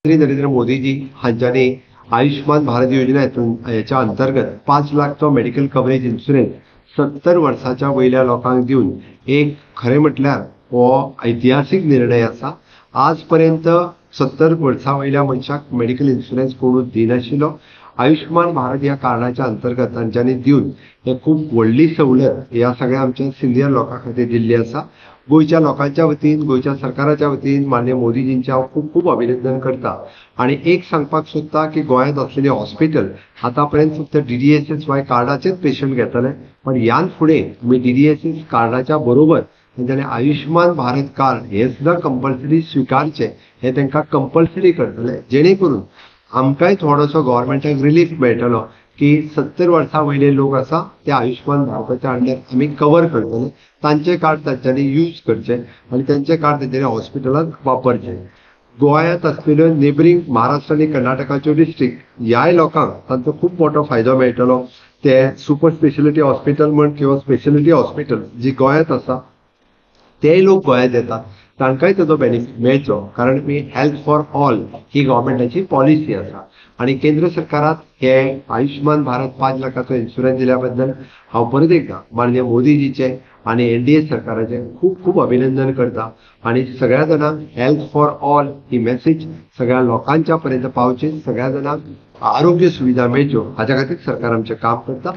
नरेंद्र मोदीजी हांच्यांनी आयुष्मान भारत योजना हेच्या अंतर्गत 5 लाखचो मेडिकल कवरेज इन्शुरन्स 70 वर्साच्या वयल्या लोकांक दिवन एक खरें म्हटल्यार हो ऐतिहासीक निर्णय आसा. आज पर्यंत 70 वर्सां वयल्या मनशाक मेडिकल इन्शुरन्स कोणूच दिनाशिल्लो. आयुष्मान भारत ह्या कार्डाच्या अंतर्गत तांच्यांनी दिवन हे खूब व्हडली सवलत ह्या सगळ्या आमच्या सिनियर लोकां खातीर दिल्ली आसा. गोंयच्या लोकांच्या वतीन, गोंयच्या सरकाराच्या वतीन माननीय मोदीजींचें हांव खूब खूब अभिनंदन करता. आनी एक सांगपाक सोदता की गोंयांत आसलेले हॉस्पिटल आतां पर्यंत फक्त DDSSY कार्डाचेच पेशंट घेतले, पण ह्यान फुडें तुमी DDSS कार्डाच्या बरोबर तांच्यांनी आयुष्मान भारत कार्ड हे सुद्दां कंपल्सरी स्विकारचें, हें तांकां कंपल्सरी करतले, जेणे करून आमकांय थोडोसो गव्हर्मेंटाक रिलीफ मेळटलो की 70 वर्सां वयले लोक आसा ते आयुष्मान भारताच्या अंडर आमी कवर करतले. तांचे कार्ड तांच्यांनी यूज करचे आनी तांचे कार्ड तांच्यांनी हॉस्पिटलांत वापरचे. गोंयांत आसलेल्यो नेबरींग महाराष्ट्र आनी कर्नाटकाच्यो डिस्ट्रिक्ट ह्याय लोकांक तांचो खूब मोठो फायदो मेळटलो. ते सुपर स्पेशलिटी हॉस्पिटल म्हण किंवा स्पेशलिटी हॉस्पिटल जी गोंयांत आसा तेय लोक गोंयांत येतात, तांकांय ताचो बेनिफीट मेळचो, कारण मी हेल्थ फॉर ऑल ही गव्हर्मेंटाची पॉलिसी आसा. आनी केंद्र सरकारात हे आयुष्मान भारत 5 लाखाचो इन्शुरन्स दिल्या बद्दल हांव परत एकदां माननीय मोदीजीचे आनी NDA सरकाराचें खूब खूब अभिनंदन करता. आनी सगळ्या जाणांक health for all he message सगळ्या लोकांच्या पर्यंत पावची, सगळ्या जाणांक आरोग्य सुविधा मेळच्यो हाच्या खातीर सरकार आमचें काम करता.